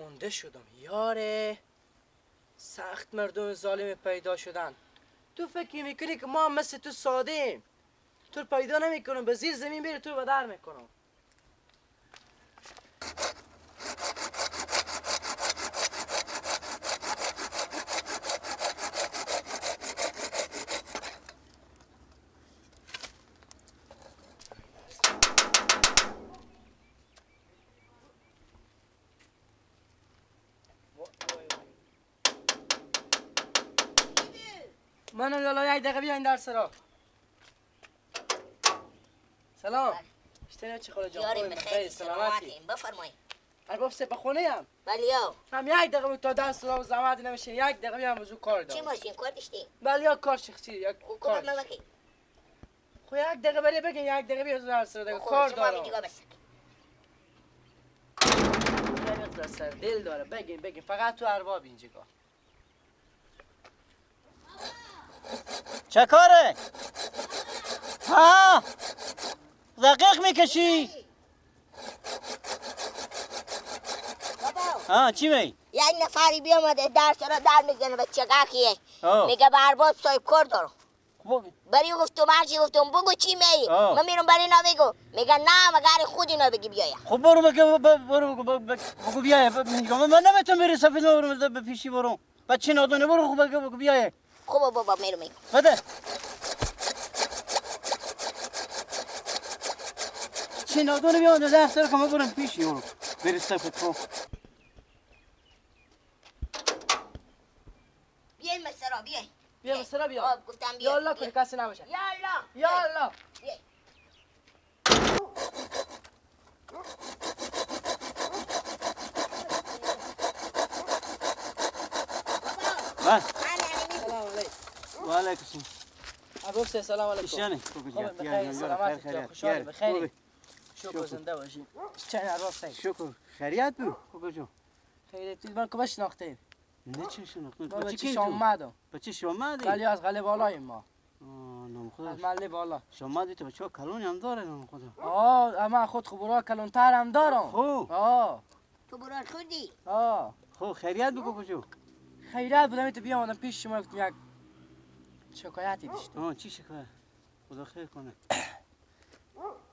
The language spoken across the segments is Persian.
مونده شدم یاره. سخت مردم ظالم پیدا شدن. تو فکر میکنی که ما مثل تو ساده ایم؟ تو پیدا نمیکنم، به زیر زمین بری تو رو بدر میکنم. منم لالا یک دقیقه بیاین در سرا. سلام. اشتنی چی خاله جان؟ یاریم بخیر، سلامتی. بفرمایید. ارباب سه بخونه ام. بله یا. هم یک دقیقه تا در سرا زحمت نمیشین. یک دقیقه بیام وضو کار دارم. چی ماشین کار داشتی؟ بله یا کار شخصی یک کار. خب یک دقیقه بری بگین، یک دقیقه بیا در سرا دیگه کار دارم. یه سر دل داره. بگین بگین فقط تو ارباب اینجا. چه کاره؟ ها؟ دقیق میکشی؟ ها چی می؟ یک نفری بیامده در سرا در میزنه به چگاکیه میگه به ارباب صاحب کار دارم. بری گفتم هرچی گفتم بگو چی می؟ من میرم برای اینا بگو. میگه نه مگر خود اینا بگی بیایا. خب برو بگو برو بگو بیایا. من نمیتونم بری سفید برو به پیشی برو. بچه نادونه برو خب بگو بیایا. خب بابا میرم میگم. بده. چه نادونه بیام در سر که من برم پیشی برو. بری سفید خب. بیاین مسرا بیاین. بیا مسرا بیا. گفتم بیا. یالا کن کسی نباشه. یالا. یالا. بله. و علیکم السلام. ابو سلام علیکم. شانه. بخیر سلامت خوشحال بخیر. شکر زنده باشی. چه ارباب سید. شکر. خیریت بود. خوب جون. خیریت من که بشناختیم. نه چه شناختم؟ بچه شامدم. بچه شامدی؟ ولی از قلعه بالای ما. نام خدا. از محله بالا. شامدی تو بچه کلونی هم داره نام خدا. آه اما خود خبرا کلونتر هم دارم. خوب. آه. تو برار خوردی؟ آه. خب خیریت بگو کجا؟ خیریت بودم تو بیامدم پیش شما گفتم یک شکایتی داشتم. آه چی شکایت؟ خدا خیر کنه.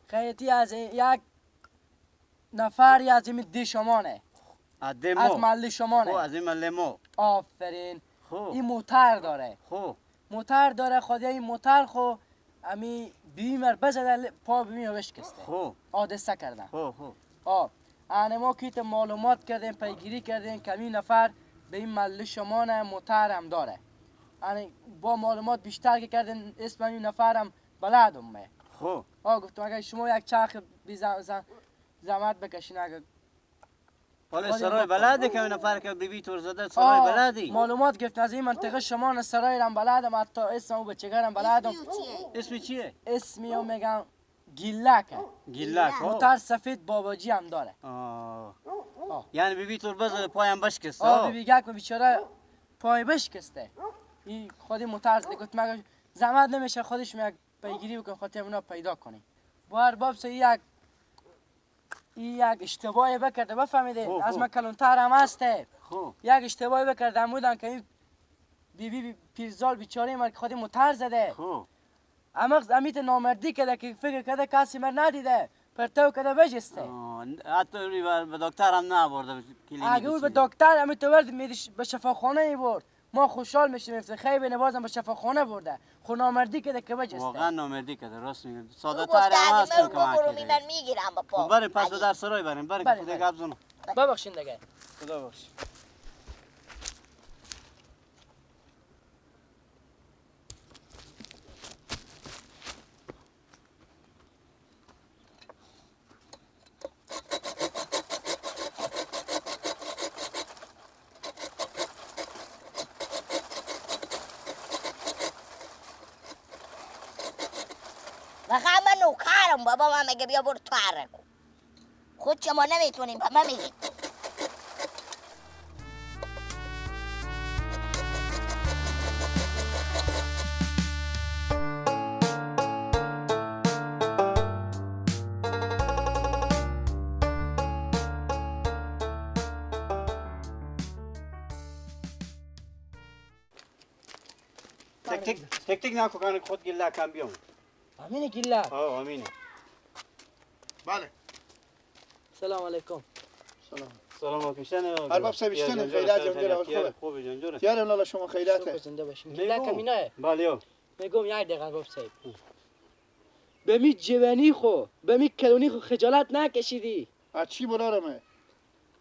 خیریتی از یک نفری از این دی شمانه. از محله شمانه. خب از این محله ما. آفرین. خب این موتر داره. خب موتر داره خود این موتر خو امی بیمر بزده پا بیمر بشکسته. خب حادثه کردن. خب خب آه انا ما کیت معلومات کردیم پیگیری کردیم که این نفر به این محله شمانه موتر هم داره. انا با معلومات بیشتر که کردیم اسم این نفرم بلدم می. خب آه گفتم اگر شما یک چرخ بی زحمت بکشین اگر حالا سرای بلده که نفر که بیبی تور زده سرای بلدی معلومات گرفتم از این منطقه شما سرای رم بلدم حتی اسم او بچگرم بلدم. اسم چیه؟ اسمی او میگم گیلک. گیلک. موتر سفید باباجی هم داره. آه. یعنی بیبی تور بزده پایم بشکسته. آه بیبی گک بیچاره پای بشکسته. این خودی موتر زده گفت مگه زحمت نمیشه خودش میگه پیگیری بکن خاطر اونا پیدا کنی. با ارباب سه یک یک اشتباهی بکرده بفهمیده از من کلونتر هم هسته. یک اشتباهی بکرده بودن که این بی بی پیرزال بیچاره مر که خودی موتر زده. اما امیت نامردی کرده که فکر کرده کسی مر ندیده پرتو کرده بجسته. حتی به دکتر هم نبرده. اگه او به دکتر امیت ورد به شفاخانه برد ما خوشحال میشیم خیلی به بازم به شفاخانه برده. خو نامردی کرده که بجسته. واقعا نامردی کرده راست میگه. ساده تر هم هست که من میگیرم با پا. بریم پس به در سرای بریم. بریم خدا گپ زنم. ببخشین دیگه. خدا بخش. بابا من میگه بیا برو تو هره کن. خود شما نمیتونیم من میگیم. تک تک تک تک نکو کنه خود گله کم بیام. امینه گله. آه امینه. بله. سلام علیکم. سلام. سلام علیکم. ارباب صاحب شتن خیرات جان خوبه. خوبه جان جوره. یارم لالا شما خیراته. زنده باشین. گله کمینه. بله. میگم یک دقیقه ارباب صاحب. به می جوانی خو به می کلونی خو خجالت نکشیدی. از چی برارمه؟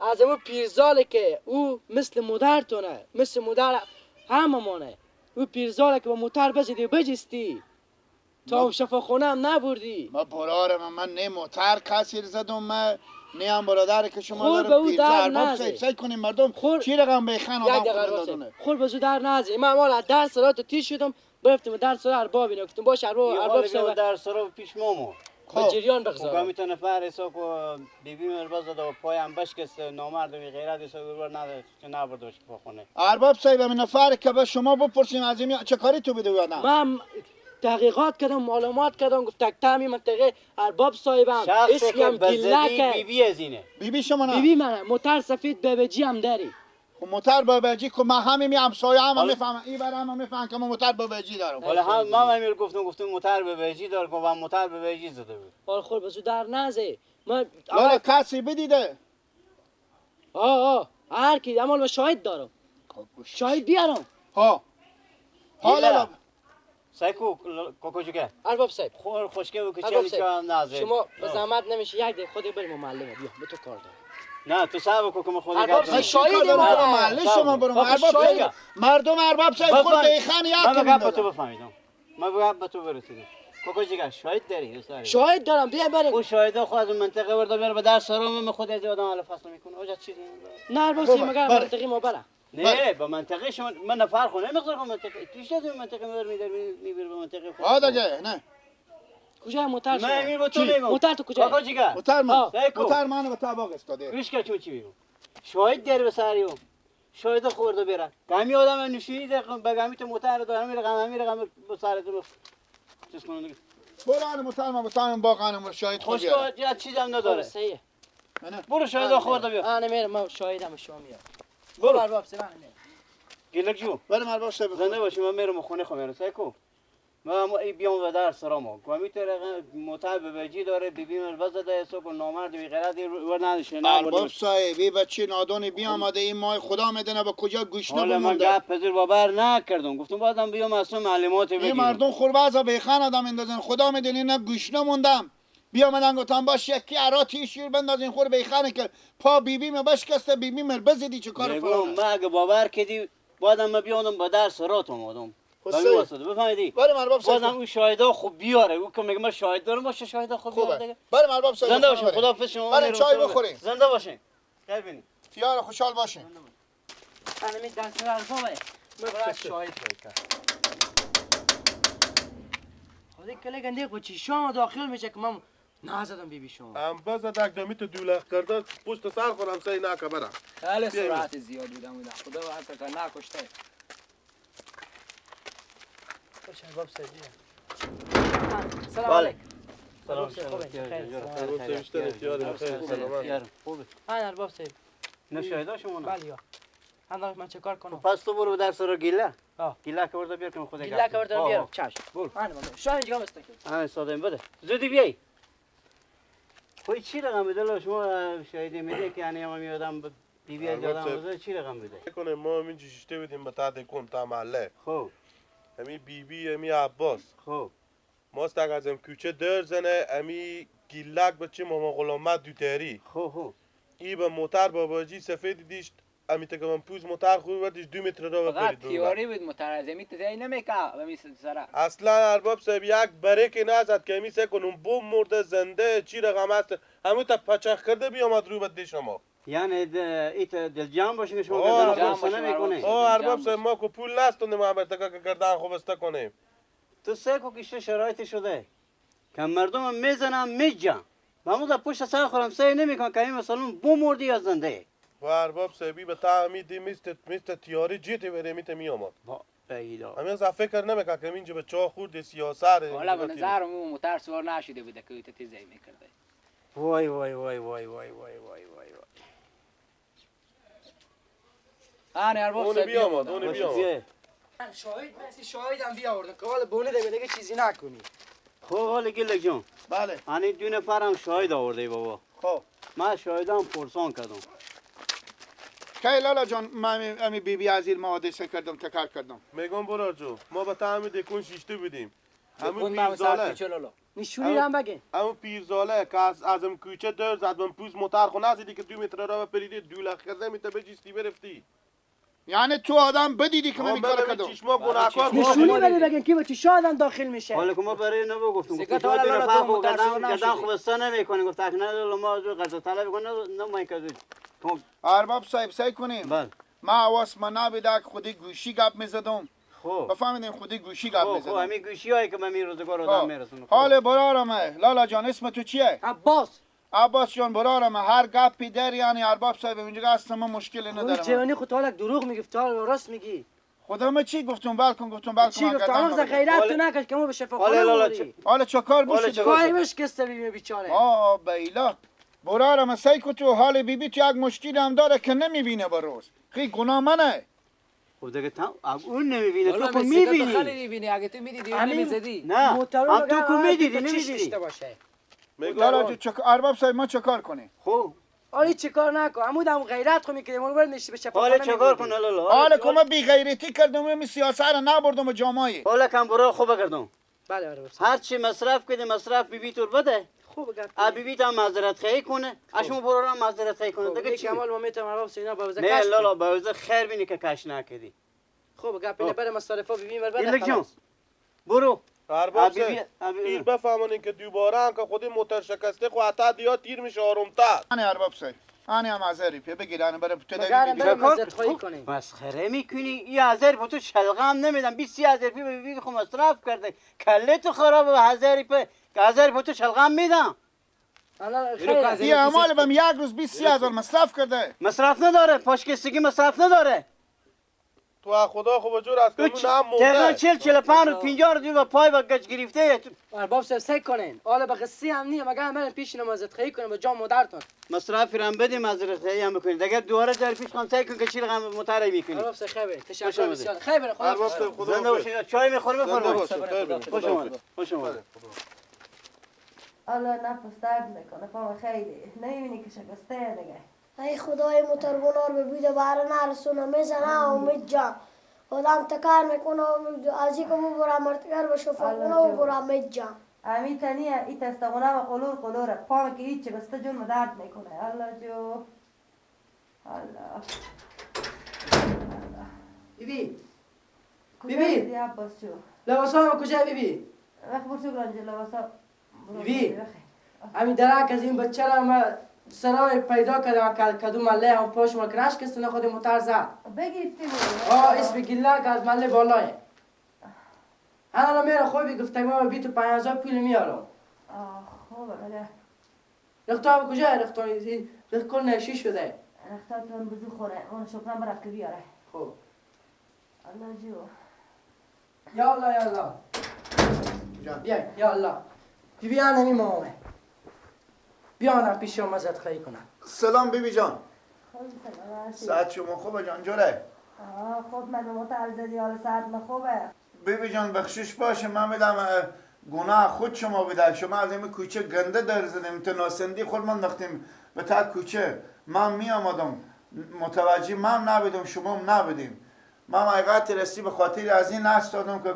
از امو پیرزاله که او مثل مادرتونه، مثل مادر هممونه. او پیرزاله که با موتر بزدی و بجستی تا شفاخونه هم نبردی. ما برارم من نه موتر کسی زدم، من نه هم برادر که شما داره پیرزا. ارباب صاحب سعی کنیم مردم چی رقم بخن آدم خود خور به در نزی. من مال از در سرا تو تیش شدم برفتم در سرا ارباب اینا گفتم باش ارباب صاحب در سرا پیش مامو به جریان بگذارم. خب میتونه نفر حساب کو بیبی من باز داد و پایم بشکست نامرد و غیرت حساب بر نداشت که نبرد شفاخونه. ارباب صاحب من نفر که به شما بپرسیم از این چه کاری تو بده آدم. من تحقیقات کردم، معلومات کردم، گفت تک تمی منطقه ارباب صاحبم اسمم گلکه. بیبی از اینه. بیبی شما نه. بیبی منه. موتر سفید بابجی هم داری. خب موتر بابجی که من همین می همسایه هم میفهمم، این بر هم میفهمم که من موتر بابجی دارم. حالا هم ما امیر گفتم موتر بابجی دارم که من موتر بابجی زده بود. حالا خور بزو در نزه. من لالا کسی بدیده. آه هر کی اما من شاهد دارم. شاهد بیارم. ها. حالا سایکو کوکو جوکه. ارباب صاحب خور خوشگه و کوچه میشه نازه. شما به زحمت نمیشه یک دقیقه خودت بریم معلم بیا به تو کار دارم. نه تو صاحب کوکو من خودت ارباب صاحب شاهد ما محله شما برم. ارباب صاحب مردم ارباب صاحب خود بیخن یک من به تو بفهمیدم. من به تو برسیدم. کوکو جوکه شاهد داری؟ شاهد دارم بیا بریم. او شاهد خود از منطقه برد میره به در سرام من خود از آدم ال فصل میکنه. اوجا چیزی نه ارباب صاحب مگر منطقه ما بره. نه با منطقه شما من نفر خونه نمیخوام منطقه توش از منطقه میبر به منطقه خود. آ دیگه نه کجا موتر شما؟ من میرم تو میگم موتر تو کجا؟ کجا جیگا؟ موتر من موتر من به طباق استاده. گوش کن چی میگم. شاهد در به سریو شاهد خورده بره. گمی آدم نشینی ده بگمی تو موتر دارم میره غم میره غم به سر تو چیز کنم دیگه. برو موتر من به باغ انم شاهد خود بیاره. خوش چیزم نداره. صحیح. برو شاهد خورده بیا. انا میرم من شاهدم شما میام. برو ارباب صاحب گلک جو برم ارباب صاحب زنده باشی. من میرم خونه خو میرم سایکو ما بیام و در سرامو کامیتر موتر ببجی داره بیبی من باز داده سو نامرد بی غیرت ور ندشه. نه ارباب صاحب ای بچه نادون بی آمده این مای خدا میدونه با کجا گوش نبومونده. من گپ پذیر باور نکردم گفتم بعدم بیام اصلا معلومات بگیرم. این مردم خور بیخن آدم اندازن خدا میدونه اینا گوش نموندم. بیامدن گفتم باش یکی عراتی شیر بندازین خور بیخنه که پا بیبی می بشکسته بیبی مر بزدی چه کار فلان. ما اگه باور کردی بعدم ما بیادم با درس رات اومدم. بفهمیدی؟ بریم ارباب صاحب. بعدم اون شاهدا خوب بیاره. او که میگه من شاهد دارم باشه شاهدا خوب بیاره دیگه. بریم ارباب صاحب. زنده باشین. خداحافظ شما. بریم چای بخوریم. زنده باشین. خیر بینید. تیار خوشحال باشین. انا می درس ارباب من برای شاهد باید. خودی کله گنده خو چی شما داخل میشه که من نزدم بیبی شما. ام باز دمی تو دولخ کرده پشت سر خورم سعی نکه برم. خیلی سرعت زیاد بودم خدا حتی که نکشته. خوش ارباب صاحب. سلام علیکم. سلام. خوبه. ارباب صاحب. نه شاهدا شما نه. بله. انا من چه کار کنم؟ پس تو برو در سر گیله. گیله که برده بیار که خود گیله که برده بیار. چشم. برو. انا شما اینجا هستم. انا ساده بده. زودی بیای. خب چی رقم بده شما شاهدی میده که یعنی ما میادم بی بی آدم بده چی رقم بده؟ کنه ما همین شیشته بودیم به تحت کن تا محله. خب امی بی بی امی عباس. خب ماست از ام کوچه در زنه امی گیلک بچه ماما غلامت دوتری. خب خب ای به موتر باباجی سفید دیشت امی تکم پوز موتر خوب بردیش 2 متر را بپرید. تیاری بود موتر از امی تزایی نمیکه امی سره. اصلا ارباب صاحب یک بریک نزد که امی سه کنم بوم مرده زنده چی رقم است همون تا پچخ کرده بیامد رو به شما. یعنی ایت دل جان باشین شما گردن خوب نمیکنه. آه ارباب صاحب ما کو پول نستونیم ما تکا که گردن خوب است کنیم. تو سه کو کشته شرایط شده که مردم میزنن میجان. محمود پشت سر خورم سعی نمیکن که این مثلا بو مردی یا زنده. و ارباب صاحبی به تعمید میست تیاری جیتی بره میت میامد. با پیدا. همین از فکر نمیکن که اینجا به چاه خورد سیاست. والا به نظر مو موتر سوار نشده بوده که تیزی میکرده. وای وای وای وای وای وای وای وای. آن ارباب صاحب بیامد اون بیامد. من شاهد مسی شاهدم بیاوردم که حالا بونه دیگه چیزی نکنی. خب حالا گلک جان. بله. انی دو نفرم شاهد آورده بابا. خب من شاهدم پرسان کردم. کی لالا جان من امی بی بی عزیز محادثه کردم تکر کردم. میگم برار جو ما به تعمی دکون شیشته بودیم. همون پیرزاله نشونی هم بگین. همون پیرزاله که ازم کوچه دور زد من پوز موتر خو نزدی که 2 متر را پریدی 2 لخ کرده میته بجیستی برفتی. یعنی تو آدم بدیدی که من کار کردم. چشما گناهکار نشونی ولی بگین کی با چه آدم داخل میشه. حالا که ما برای نبو گفتم گفتم دو نفر خو گردن خو بسته نمیکنه گفت نه ما قرض طلب کنه نه ما که ارباب صاحب سعی کنیم. بله. ما حواس من نبوده که خودی گوشی گپ میزدم. خب بفهمیدیم خودی گوشی گپ میزدم. خب همین گوشی هایی که من می روزگار آدم میرسونم. حال برارم لالا جان اسم تو چیه؟ عباس. عباس جان برارم هر گپی در یعنی ارباب صاحب اینجا اصلا من مشکلی ندارم. جوانی خود حالا دروغ میگفت تا راست میگی. خدا من چی گفتم بلکن گفتم بلکن چی گفتم آخه غیرت تو نکش که ما به شفاخانه حالا چه کار بشه پای بشکسته بی بیچاره. آ بیلا برارم سعی کو تو حال بی بی تو یک مشکل هم داره که نمیبینه با روز. خیلی گناه منه. خب دیگه تا اون نمیبینه تو کو میبینی. تو خیلی میبینی اگه تو میدیدی اون نمیزدی. نه هم تو کو میدیدی نمیدیدی. لالا جو ارباب صاحب ما چه کار کنیم؟ خب آره چه کار نکن عمود هم غیرت خو میکردیم اون بر نشی به شفاخانه. حالا چه کار کنه لالا؟ حالا که ما بی غیرتی کردم می سیاست رو نبردم جامعه. حالا کم برو خوب کردم. بله ارباب هر چی مصرف کردی مصرف بی بی تو بده. خوب گپ. بی بی تا معذرت خواهی کنه، اشمو برو را معذرت خواهی کنه. دیگه چی؟ کمال ما میتونم ارباب سینا با نه لالا با خیر بینی که کش نکردی. خوب گپ اینه بر مصارفا بی بی بر بده. برو ارباب صاحب تیر بفهمونین که دوباره هم که خودی موتر شکسته خو حتی دیا تیر میشه آرومتر. آنی ارباب صاحب آنی هم عذری پی بگیر آنی برای تو دبی مسخره میکنی یه هزار پی تو شلغم نمیدم 20 هزار پی بی خو مصرف کرده کله تو خراب و هزار پی هزار پی تو شلغم میدم. یه اعمال بم یک روز 20 هزار مصرف کرده. مصرف نداره پاشکستگی مصرف نداره. تو خدا خوب جور از کمون هم مونده. 40 45 رو 50 رو دیو با پای با گچ گرفته. ارباب صاحب سعی کنین حالا به قصه هم نیه مگر من پیش نمازت خیلی کنم با جان مادرتون. مصرف رم بدیم معذرت خواهی هم بکنید. اگر دوباره در پیش خان سعی کن که چی رقم متعرض میکنی. ارباب صاحب خیلی تشکر بسیار. خیر خدا. ارباب صاحب خدا زنده باشید. چای میخورم بفرمایید. خوش اومدید. خوش اومدید. الله نفس درد میکنه پام خیلی نمیبینی که شکسته دیگه. ای خدای موتر بنار به بیده بره نرسونه میزنه امید جان آدم تکر میکنه از این که ببرم مرتگر به شفاخونه ببرم امید جان امی تنیه ای تستغونه و قلور قلوره پام که هیچ بسته جون درد میکنه. الله جو الله بیبی بیبی عباس جو لباسا کجا بیبی؟ وقت برسو گرانجه لباسا بیبی همین درک از این بچه را ما سرای پیدا کردم کدوم مله هم پاش ما کرش کست خود موتر زد بگیرفتی بود. آه اسم گلک از مله بالای الان میره خوبی گفتم ما 25,000 پول میارم. آه خوبه بله. رختام کجا رختام رخت کل نشی شده. رختاتون بزو خوره اون شکران برفت که بیاره. خوب الله جو یا الله یا الله بیا یا الله بی بی نمی مامه بیانم پیش شما زد خواهی کنم. سلام بیبی جان. ساعت شما خوبه جان جوره؟ آه خوب من متعرض حالا ساعت من خوبه. بیبی جان بخشش باشه من میدم گناه خود شما بوده. شما از این کوچه گنده در زدیم تو ناسندی خود من نختیم به تا کوچه من می آمدم متوجه من نبودم شما هم نبودیم. من حقیقت رسی به خاطر از این نستادم که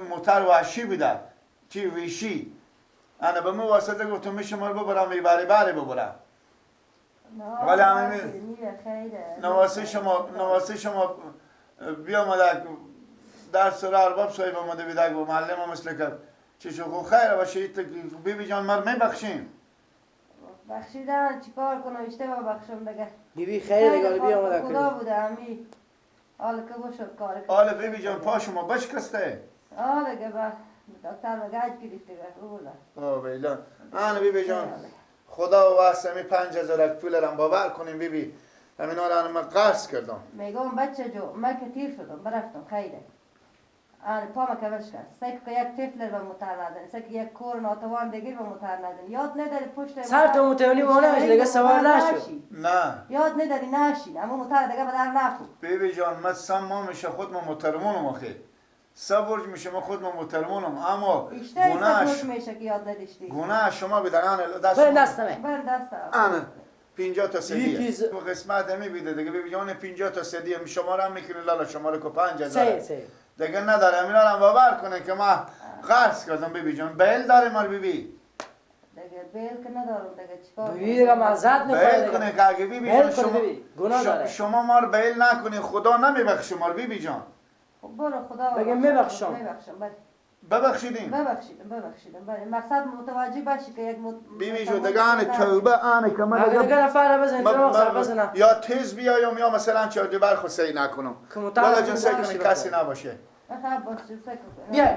موتر وحشی بوده چی ویشی انا به مو واسطه گفتم میشه ما رو ببرم بری بری ببرم. ولی همین نواسه شما بیامده در سر ارباب صاحب آمده بیدک با معلم مثل که چه شو خیر باشه بی بی جان مر میبخشیم. بخشیدن چیکار کنم اشتباه بخشم دیگه. بی بی خیر دیگه بی آمده خدا بوده امی حالا که بشد کار. حالا بی بی جان پا شما بشکسته. آه دیگه با دکتر گاج گرفته بوده. آه بیلا انا بی بی جان خدا و واسه 5000 پول رم باور کنیم بی بی همینا رو من قرض کردم. میگم بچه جو من که تیر شدم برفتم خیره. آره پا مکبش کرد. سعی که یک طفل به موتر نزنی، سعی که یک کور ناتوان دیگه به موتر نزنی. یاد نداری پشت سر تو موترونی بونه میشه دیگه سوار نشو. نه. یاد نداری نشین، اما موتر دیگه به در نخور. بیبی جان من سم ما میشه خود ما موترمونم آخه. سه میشه ما خود ما موترمونم اما گناهش میشه که یاد نداشتی. گناه شما بدن دست دستم. بر دستم. انا 50 تا سدیه. قسمت همی بیده دیگه بیبی جان 50 تا سدیه شما رو هم میکنه لالا شما رو که 5000. دیگه نداره همینا رو هم باور کنه که ما قرض کردم بیبی جان. بیل داره مال بیبی. دیگه بیل که ندارم دیگه چیکار بیبی دیگه معذرت میخواد بیل کنه که اگه بیبی جان شما ما رو بیل نکنی خدا نمیبخشه ما رو بیبی جان. خب برو خدا بگم میبخشم. میبخشم بله. ببخشیدیم. ببخشیدم ببخشیدم بله. مقصد متوجه باشی که یک بیبی جو دیگه آن توبه آن که من دیگه نفر بزن تو بزن یا تیز بیایم یا مثلا چه بر خود سعی نکنم. والا جون سعی کنی کسی نباشه. بیا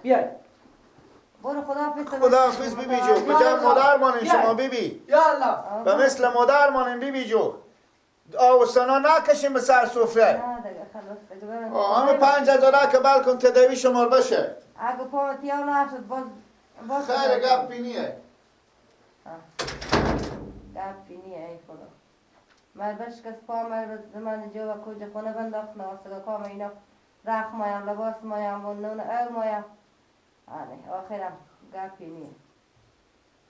بیا برو خداحافظ. خداحافظ بیبی جو. بجا مادر مانین شما بیبی. یا الله. به مثل مادر مانین بیبی جو. آوستانا نکشیم به سر سفره. نه دیگه خلاص دیگه. همه 5000 که بلکن تداوی شما بشه. اگه پا تیار نشد باز خیر گپی نیه. گپی نیه ای خدا. مر بشکست پا مر من جو و کجا خونه بنداخت ناسگا کام اینا رخ مایم لباس مایم و نون او مایم. آره آخرم گپی نیه.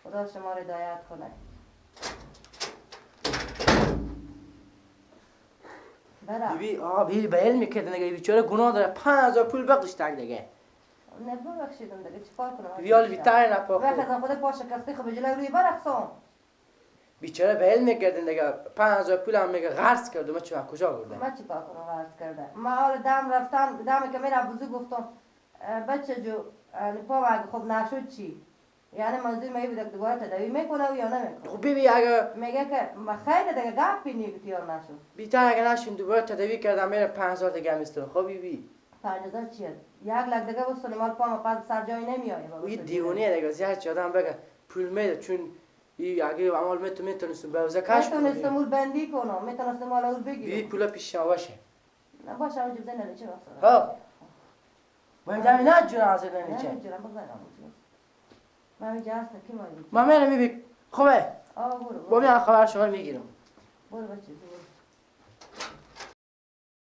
خدا شما رو هدایت کنه. بیبی آه بیبی بیل میکردن دیگه بیچاره گناه داره 5000 پول بخش تک دیگه. نه ببخشیدم دیگه چیکار کنم؟ بیبی حال بیتر نپا خود. وقت خود پا شکسته خب جلوی روی برقصم. بیچاره بیل میکردن دیگه 5000 پول هم میگه قرض کرد من چه کجا بردم؟ من چیکار کنم قرض کرده؟ من حال دم رفتم دم که میرم وضو گفتم بچه جو پا اگه خب نشد چی؟ یعنی منظور می بوده که دوباره تداوی میکنه و یا نمیکنه. خب بیبی اگه میگه که ما خیلی دیگه گپی نیست یا نشد. بیتر اگه نشون دوباره تداوی کردم میره 5000 دیگه میستم. خب بیبی 5000 چیه؟ 1 لک دیگه وصل مال پا پس سر جای نمیایه بابا. این دیوونه دیگه زیاد چه آدم بگه پول میده چون این اگه عمل میتونستم به وزه کش کنم. میتونستم اول بندی کنم، میتونستم مال اول بگیرم. بی پولا پیش شما باشه. نه باشه اونجا بزنه چه واسه. خب. باید نه جون حاضر نمیشه. نه جون بزنم. من اینجا هستم کی مایی؟ من میرم میبی خوبه؟ آه برو با میان خبر شما میگیرم. برو بچه برو.